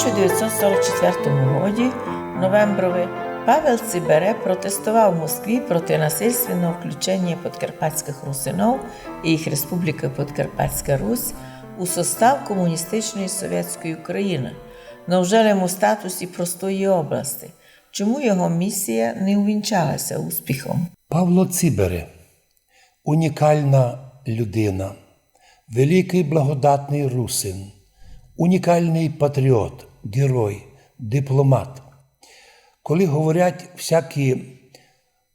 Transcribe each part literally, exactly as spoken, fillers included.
тисяча девятьсот сорок четвертому годі, в новемброви, Павел Цибере протестовав в Москві проти насильственного включення подкарпатськых русинов і їх Республікы Подкарпатська Русь у состав комуністичної Совєтської Україны, но вже лем у статусі простої области. Чому його місія не увінчалася успіхом? Павло Цибере, унікална людина, великый благодатный русин, унікалный патріот, герой, дипломат. Коли говорять всякі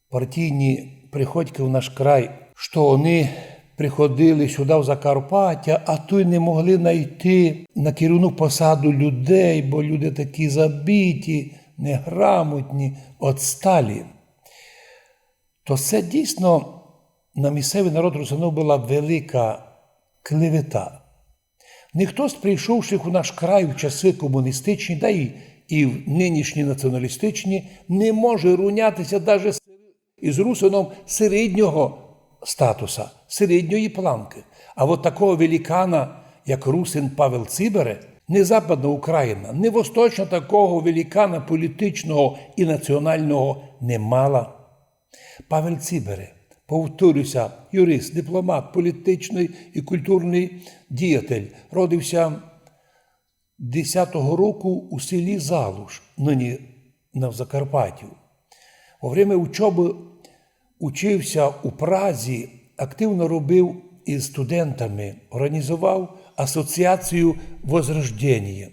партійні приходькы в наш край, што они приходили сюды, в Закарпаття, а туй не могли найти на керівну посаду людей, бо люди такі забиті, неграмотні, отсталі, то се дійсно на місцевый народ русинов была велика клевета. Ніхто з прийшовшых у наш край в часы комуністичні, да й і в нынішні націоналістичні, не може рунятися даже з, із русином середнього статуса, середньої планкы. А от такого великана, як русин Павел Цибере, не Западна Україна, не восточно такого великана політичного і національного не мала. Павел Цибере, повторюся, юрист, дипломат, політичный і культурный діятель, родився десятого року у селі Залуш, нині на Закарпаттю. Во время учобы учився у Празі, активно робив із студентами, організовав асоціацію «Возрожденіє».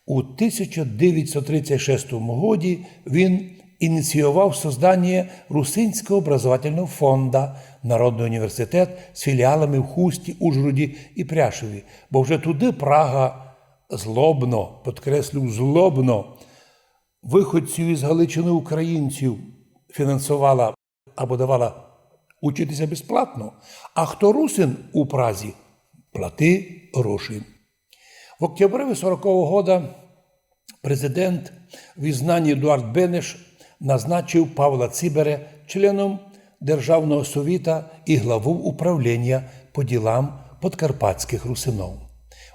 У тисяча девятьсот тридцять шестому годі він ініціював созданіє Русинського образовательного фонда, народный університет з філіалами в Хусті, Ужгороді і Пряшові, бо вже туды Прага злобно, підкреслюю, злобно, выходців із Галичины, українців, фінансовала або давала учитися безплатно, а хто русин у Празі, плати гроші. В октябрі сорокового года президент в изгнанні Едуард Бенеш назначив Павла Цибере членом Державного совіта і главу управління по ділам подкарпатськых русинов.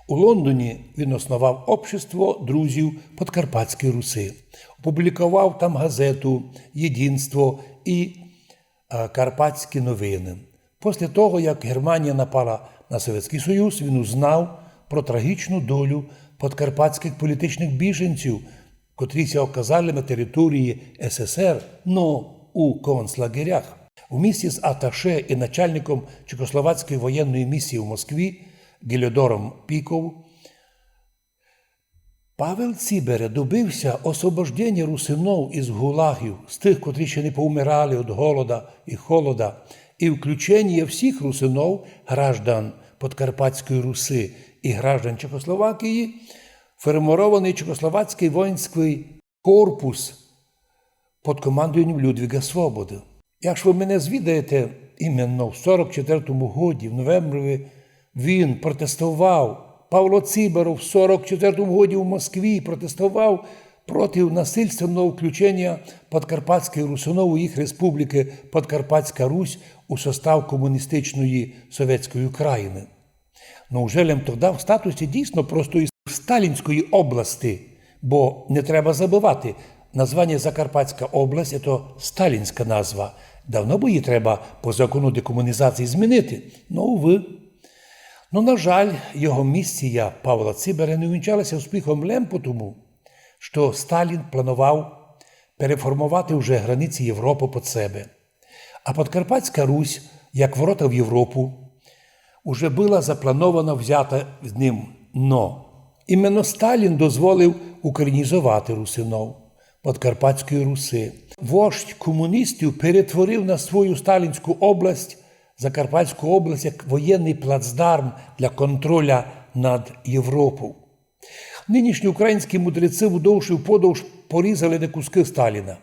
У Лондоні він основав Общество друзів Подкарпатської Руси, опубліковав там газету «Єдинство» і е, «Карпатські новины». После того, як Германія напала на Совєтськый Союз, він узнав про трагічну долю подкарпатськых політичных біженців, котрі ся оказали на території СССР, но у концлагерях. Вместе з аташе і начальником Чехословацької воєнної місії в Москві Гельодором Піков Павел Цибере добився освобожденя русинов із гулагів, з тых, котрі ще не повмирали од голода і холода, і включеня всіх русинов, граждан Подкарпатської Руси і граждан Чехословакії, формованый Чехословацькый воїнськый корпус під командуванням Людвіга Свободы. Як ж вы мене звідаєте, іменно в сорок четвертому годі, в новембрі, він протестовав, Павло Цибере в сорок четвертому годі в Москві протестовав проти насильственного включеня подкарпатськых русинов у їх республікы Подкарпатська Русь у состав комуністичної Совєтської Україны. Но уже лем тогда в статусі дійсно простої сталінської области, бо не треба забывати, названя Закарпатська область — це сталінська назва. Давно бы її треба по закону декомунізації змінити. Но, увы. Но, на жаль, його місія Павла Цибере не увінчала ся успіхом лем потому, што Сталін планував переформовати уже границі Європы під себе. А Подкарпатська Русь, як ворота в Європу, уже была запланована взята з ним. Но іменно Сталін дозволив українізовати русинов Подкарпатської Руси. Вождь комуністів перетворив на свою сталінську область, Закарпатську область, як воєнный плацдарм для контроля над Європов. Нынішні українські мудреці вдовж і вподовж порізали на кускы Сталіна.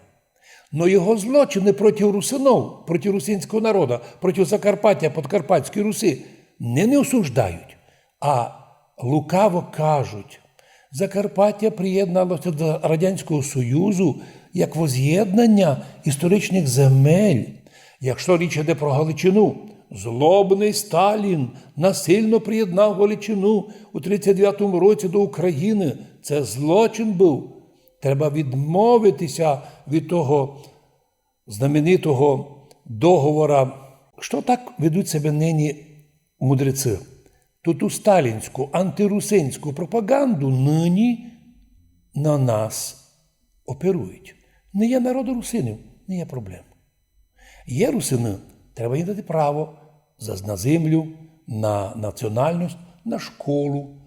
Но його злочины проти русинов, проти русинського народа, проти Закарпаття, Подкарпатської Руси не, не осуждають, а лукаво кажуть: Закарпаття приєднало ся до Радянського Союзу як воз'єднаня історичных земель. Якщо річ іде про Галичину, Злобный Сталін насильно приєднав Галичину у тридцять девятому році до України. Це злочин быв. Треба відмовитися від того знаменитого договора. Што так ведуть себе нині мудреці? То ту сталінську, антирусинську пропаганду нині на нас оперують. Не є народу русинів, не є проблем. Є русины, треба їм дати право за, на землю, на національность, на школу.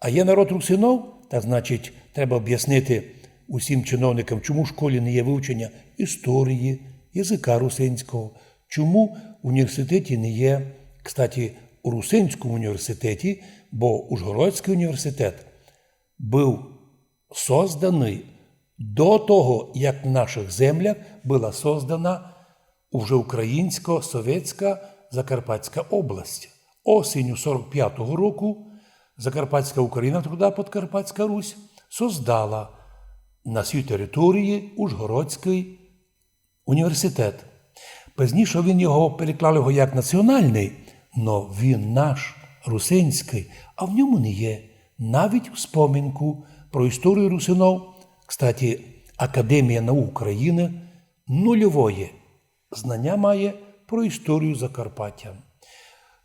А є народ русинов, так значить, треба обяснити усім чиновникам, чому в школі не є вывченя історії, языка русинського, чому в університеті не є, кстати, у русинському університеті, бо Ужгородськый університет быв созданый до того, як в наших землях была создана уже українсько-совєтська Закарпатська область. Осінню сорок пятого року Закарпатська Україна, тогда Подкарпатська Русь, создала на сій території Ужгородськый університет. Пізніше він його, переклали його як національный, но він наш, русинськый, а в ньому не є навіть вспоминку про історію русинов. Кстати, Академія наук України нульовоє знаня має про історію Закарпаття.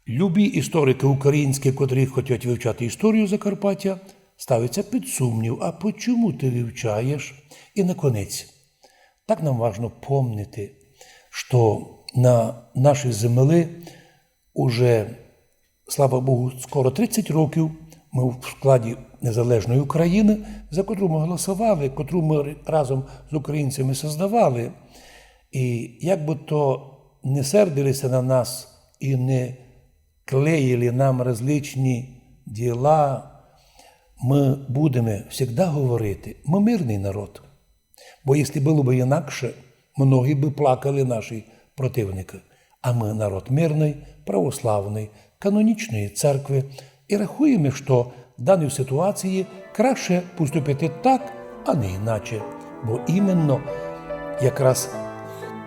Любі історикы українські, котрі хочуть вивчати історію Закарпаття, ставиться під сумнів, а почому ты вивчаєш? І наконець, так нам важно помнити, што на нашій землі уже, слава Богу, скоро тридцять років мы в складі незалежної України, за котру мы голосовали, котру мы разом з українцями создавали. І як бы то не сердили ся на нас і не клеїли нам различні діла, мы будеме всегда говорити, мы мирный народ. Бо якщо было бы інакше, многі бы плакали наші противникы. А мы народ мирный, православный, канонічної церкви, і рахуєме, што в даній ситуації краще поступити так, а не іначе. Бо іменно якраз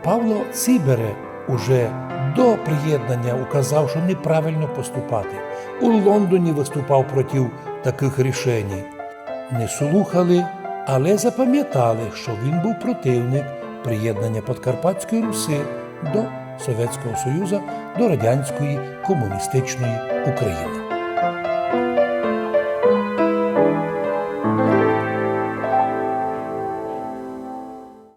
Павло Цібере уже до приєднання указав, што неправильно поступати. У Лондоні выступав проти такых рішень. Не слухали, але запамятали, што він быв противник приєднання Подкарпатської Руси до Совєтського Союза, до радянської комуністичної України.